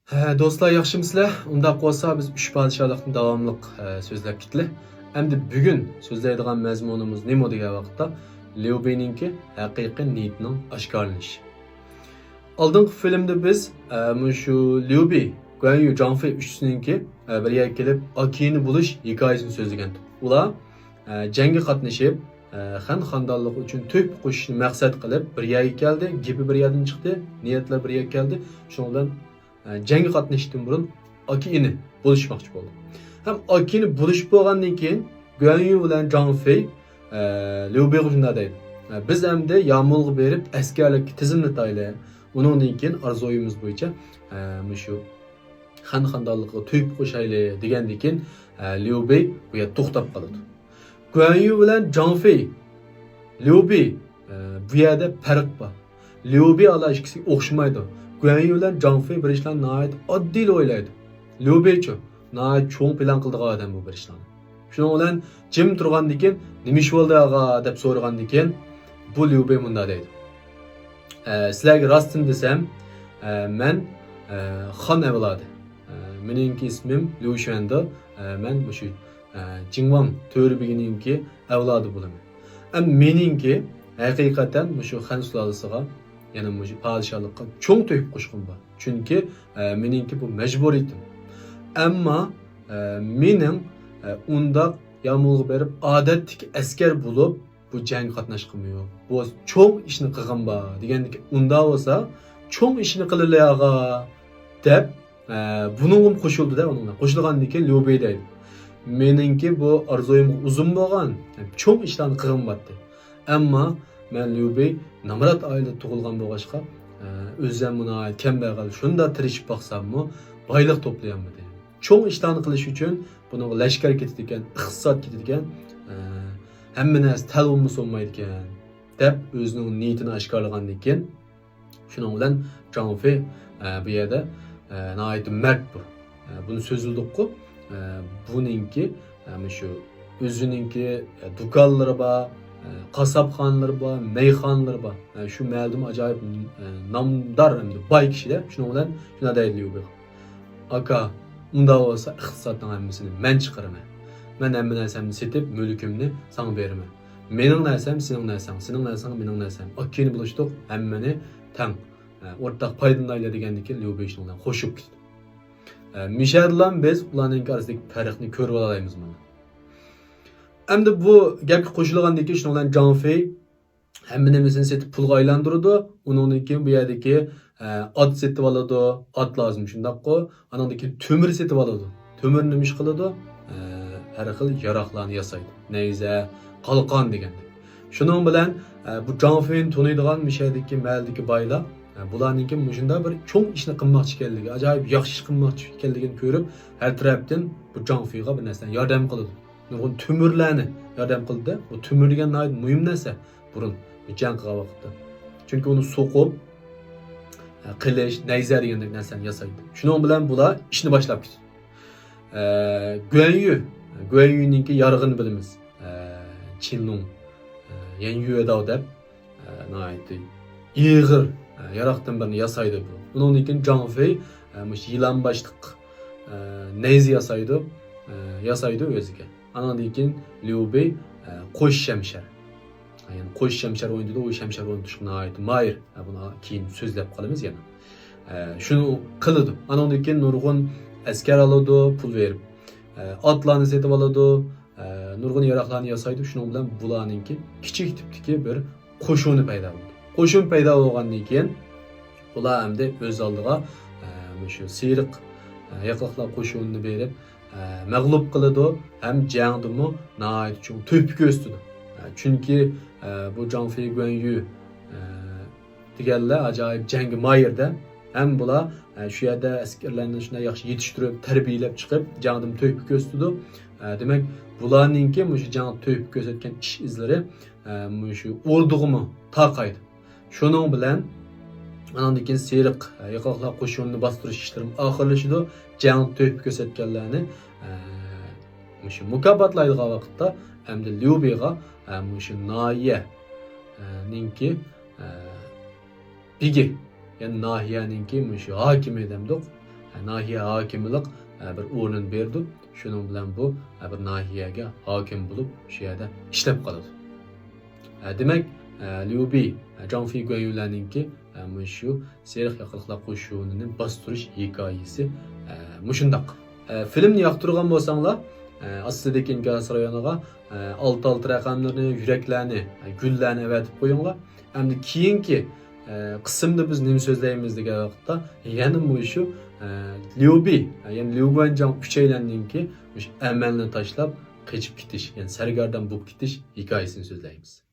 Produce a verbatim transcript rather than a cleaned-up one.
ھە، دوستلار، ياخشىمۇسىلەر؟ ئۇنداق بولسا، بىز ئۈچ پادىشاھلىقنى داۋاملىق، ئە، سۆزلەپ كېتىلى. ئەمدى بۈگۈن سۆزلەيدىغان مەزمۇنىمىز نېمە دېگەن ۋاقىتتا، ليۇ بېينىڭكى ھەقىقىي نىيىتىنىڭ ئاشكارىلىنىشى. ئالدىنقى فىلىمدە بىز، ئە، مۇشۇ ليۇ بېي، گۇەن يۈ، جاڭ فېي ئۈچىسىنىڭكى، ئە، بىر يەرگە كېلىپ، ئاكا-ئىنى بولۇش ھېكايىسىنى سۆزلىگەنتۇق. ئۇلار، ئە، جەڭگە قاتنىشىپ، ئە، خەن خاندانلىقى ئۈچۈن تۆھپە قوشۇشنى مەقسەت قىلىپ، بىر يەرگە كەلدى، گېپى بىر يەردىن چىقتى، نىيەتلەر بىر يەرگە كەلدى. شۇنىڭ بىلەن، ئە، جەڭگە قاتنىشىشتىن بۇرۇن ئاكا-ئىنى بولۇشماقچى بولدى. ھەم ئاكا-ئىنى بولۇشۇپ بولغاندىن كېيىن، گۇەن يۈ بىلەن جاڭ فېي، ئە، ليۇ بېيغا شۇنداق دەيدۇ: «ئە، بىز ئەمدى يامۇلغا بېرىپ، ئەسكەرلىككە تىزىملىتايلى. ئۇنىڭدىن كېيىن ئارزۇيىمىز بويىچە، ئە، مۇشۇ خەن خاندانلىقىغا تۆھپە قوشايلى» دېگەندىكىن، ئە، ليۇ بېي بۇ يەردە توختاپ قالىدۇ. گۇەن يۈ بىلەن جاڭ فېي، ليۇ بېي، ئە، بۇ يەردە پەرق بار. ليۇ بېي ئالا ئىككىسى ئوخشىمايدۇ. گۇەن يۈ بىلەن جاڭ فېي بىر ئىشلارنى ناھايىتى ئاددىيلا ئويلايدۇ. ليۇ بېيچۇ، ناھايىتى چوڭ پىلان قىلىدىغان ئادەم بۇ بىر ئىشلارنى. شۇنىڭ بىلەن جىم تۇرغاندىكىن، «نېمە ئىش بولدى، ئاغا؟» دەپ سورىغاندىكىن، بۇ ليۇ بېي مۇنداق دەيدۇ: «ئە، سىلەرگە راستىنى دېسەم، ئە، مەن، ئە، خان ئەۋلادى. ئە، مېنىڭكى ئىسمىم ليۇ شۈەندو. ئە، مەن مۇشۇ، ئە، جىڭۋاڭ تۆرە بېگىنىڭكى ئەۋلادى بولىمەن. ئەمما مېنىڭكى ھەقىقەتەن مۇشۇ خەن سۇلالىسىغا، يەنى مۇشۇ پادىشاھلىققا چوڭ تۆھپە قوشقۇم بار. چۈنكى، ئە، مېنىڭكى بۇ مەجبۇرىيىتىم. ئەمما، ئە، مېنىڭ، ئە، ئۇنداق يامۇلغا بېرىپ، ئادەتتىكى ئەسكەر بولۇپ، بۇ جەڭگە قاتناشقىمۇ يوق. بۇ چوڭ ئىشنى قىلغىن بار» دېگەندىكىن، «ئۇنداق بولسا، چوڭ ئىشنى قىلىلى، ئاغا» دەپ، ئە، بۇنىڭغىمۇ قوشۇلدى-دە، ئۇنىڭغا قوشۇلغاندىن كېيىن ليۇ بېي دەيدۇ: «مېنىڭكى بۇ ئارزۇيۇم ئۇزۇن بولغان، چوڭ ئىشلارنى قىلغىم بارتتى. ئەمما مەن ليۇ بېي نامرات ئائىلىدە تۇغۇلغان بولغاچقا، ئە، ئۆزۈممۇ ناھايىتى كەمبەغەل، شۇنداق تىرىشىپ باقساممۇ، بايلىق توپلىيالمىدىم. چوڭ ئىشلارنى قىلىش ئۈچۈن بۇنىڭغا لەشكەر كېتىدىكەن، ئىقتىساد كېتىدىكەن، ئە، ھەممە نەرسە تەل بولمىسا بولمايدىكەن» دەپ ئۆزىنىڭ نىيىتىنى ئاشكارىلىغاندىن كېيىن، شۇنىڭ بىلەن جاڭ فېي، ئە، بۇ يەردە، ئە، ناھايىتى مەرد بۇ. ئە، بۇنى سۆزلىدۇققۇ، ئە، بۇنىڭكى، ئە، مۇشۇ ئۆزىنىڭكى، ئە، دۇكانلىرى بار، ئە، قاسساپخانىلىرى بار، مەيخانىلىرى بار. ئە، شۇ مەھەللىدىمۇ ئاجايىپ، ئە، نامدار ھەمدە باي كىشىلەر. شۇنىڭ بىلەن شۇنداق دەيدۇ ليۇ بېيغا: «ئاكا، ئۇنداق بولسا ئىقتىسادنىڭ ھەممىسىنى مەن چىقىرىمەن. مەن ھەممە نەرسەمنى سېتىپ، مۈلكۈمنى ساڭا بېرىمەن. مېنىڭ نەرسەم سېنىڭ نەرسەڭ، سېنىڭ نەرسەڭ مېنىڭ نەرسەم. ئاكا-ئىنى بولۇشتۇق، ھەممىنى تەڭ، ئە، ئورتاق پايدىلىنايلى» دېگەندىن كېيىن، ليۇ بېي شۇنىڭ بىلەن قوشۇپ كېتىدۇ. ئە، مىشەدىلا بىز ئۇلارنىڭكى ئارىسىدىكى پەرقنى كۆرۈۋالالايمىز مانا. ئەمدى بۇ گەپكە قوشۇلغاندىن كېيىن، شۇنىڭ بىلەن جاڭ فېي ھەممە نېمىسىنى سېتىپ پۇلغا ئايلاندۇرىدۇ. ئۇنىڭدىن كېيىن بۇ يەردىكى، ئە، ئات سېتىۋالىدۇ. ئات لازىم، شۇنداققۇ؟ ئانىڭدىن كېيىن تۆمۈر سېتىۋالىدۇ. تۆمۈر نېمە ئىش قىلىدۇ؟ ئە، ھەر خىل ياراغلارنى ياسايدۇ. نەيزە، قالقان دېگەندەك. شۇنىڭ بىلەن، ئە، بۇ جاڭ فېينى تونۇيدىغان مۇشۇ يەردىكى مەھەللىدىكى بايلار، ئە، بۇلارنىڭكى مۇشۇنداق بىر چوڭ ئىشنى قىلماقچى ئىكەنلىكى، ئاجايىپ ياخشى ئىش قىلماقچى ئىكەنلىكىنى كۆرۈپ، ھەر تەرەپتىن بۇ جاڭ فېيغا بىر نەرسىلەرنى ياردەم قىلىدۇ. نۇرغۇن تۆمۈرلەرنى ياردەم قىلدى. بۇ تۆمۈر دېگەن ناھايىتى مۇھىم نەرسە بۇرۇن جەڭ قىلغان ۋاقىتتا. چۈنكى ئۇنى سوقۇپ، قىلىچ، نەيزە دېگەندەك نەرسىلەرنى ياسايدۇ. شۇنىڭ بىلەن بۇلار ئىشنى باشلاپ كېتىدۇ. ئە، گۈەنيۈ، گۈەنيۈنىڭكى يارىغىنى بىلىمىز. ئە، چىنلۇڭ، ئە، يەنيۈەداۋ دەپ، ئە، ناھايىتى ئېغىر، ئە، ياراقتىن بىرنى ياسايدۇ بۇ. ئۇنىڭدىن كېيىن جاڭ فېي، ئە، مۇشۇ يىلان باشلىق، ئە، نەيزە ياسايدۇ، ئە، ياسايدۇ ئۆزىگە. ئانىڭدىن كېيىن ليۇ بېي، ئە، قوش شەمشەر. يەنى قوش شەمشەر ئوينىتىدۇ، ئۇ شەمشەر ئوينىتىشقا ناھايىتى ماھىر. ئە، بۇنى كېيىن سۆزلەپ قالىمىز يەنە. ئە، شۇنى قىلىدۇ. ئانىڭدىن كېيىن نۇرغۇن ئەسكەر ئالىدۇ، پۇل بېرىپ. ئە، ئاتلارنى سېتىپ ئالىدۇ، ئە، نۇرغۇن ياراقلارنى ياسايدۇ. شۇنىڭ بىلەن بۇلارنىڭكى كىچىك تىپتىكى بىر قوشۇنى پەيدا بولىدۇ. قوشۇن پەيدا بولغاندىن كېيىن، بۇلار ئەمدى ئۆز ئالدىغا، ئە، مۇشۇ سېرىق، ئە، ياقلىقلار قوشۇنىنى بېرىپ، ئە، مەغلۇپ قىلىدۇ ھەم جەڭدىمۇ ناھايىتى چوڭ تۆھپە كۆرسىتىدۇ. ئە، چۈنكى، ئە، بۇ جاڭ فېي، گۈەنيۈ، ئە، دېگەنلەر ئاجايىپ جەڭگە ماھىر-دە. ھەم بۇلار، ئە، شۇ يەردە ئەسكەرلەرنى شۇنداق ياخشى يېتىشتۈرۈپ، تەربىيەلەپ چىقىپ، جەڭدىمۇ تۆھپە كۆرسىتىدۇ. ئە، دېمەك، بۇلارنىڭكى مۇشۇ جەڭدە تۆھپە كۆرسەتكەن ئىش ئىزلىرى، ئە، مۇشۇ ئوردىغىمۇ تارقايدۇ. شۇنىڭ بىلەن ئانىڭدىن كېيىن سېرىق، ئە، ياقاقلار قوشۇنىنى باستۇرۇش ئىشلىرىمۇ ئاخىرلىشىدۇ. جەڭدە تۆھپە كۆرسەتكەنلەرنى، ئە، مۇشۇ مۇكاپاتلايدىغان ۋاقىتتا ئەمدى ليۇ بېيغا، ئە، مۇشۇ ناھىيە، ئە، نىڭكى، ئە، بېگى، يەنى ناھىيەنىڭكى مۇشۇ ھاكىمى دەمدۇق، ناھىيە ھاكىملىق بىر ئورنىنى بېرىدۇ. شۇنىڭ بىلەن بۇ بىر ناھىيەگە ھاكىم بولۇپ، شۇ يەردە ئىشلەپ قالىدۇ. دېمەك، ليۇ بېي، جاڭ فېي گۇەنيۈلەرنىڭكى مۇشۇ سېرىق ياقىلىقلار قوشۇنىنى باستۇرۇش ھېكايىسى مۇشۇنداق. فىلىمنى ياقتۇرغان بولساڭلار، ئاستىدىكى ئىنكاس رايونىغا ئالتە ئالتە رەقەملىرىنى، يۈرەكلەرنى، گۈللەرنى ئەۋەتىپ قويۇڭلار. ئەمدى كېيىنكى قىسىمدا بىز نېمە سۆزلەيمىز دېگەن ۋاقىتتا، يەنە مۇشۇ ليۇ بېي، يەنى ليۇ گۇەنجاڭ ئۈچەيلەننىڭكى مۇشۇ ئەمەلنى تاشلاپ قېچىپ كېتىش، يەنى سەرگەردان بولۇپ كېتىش ھېكايىسىنى سۆزلەيمىز.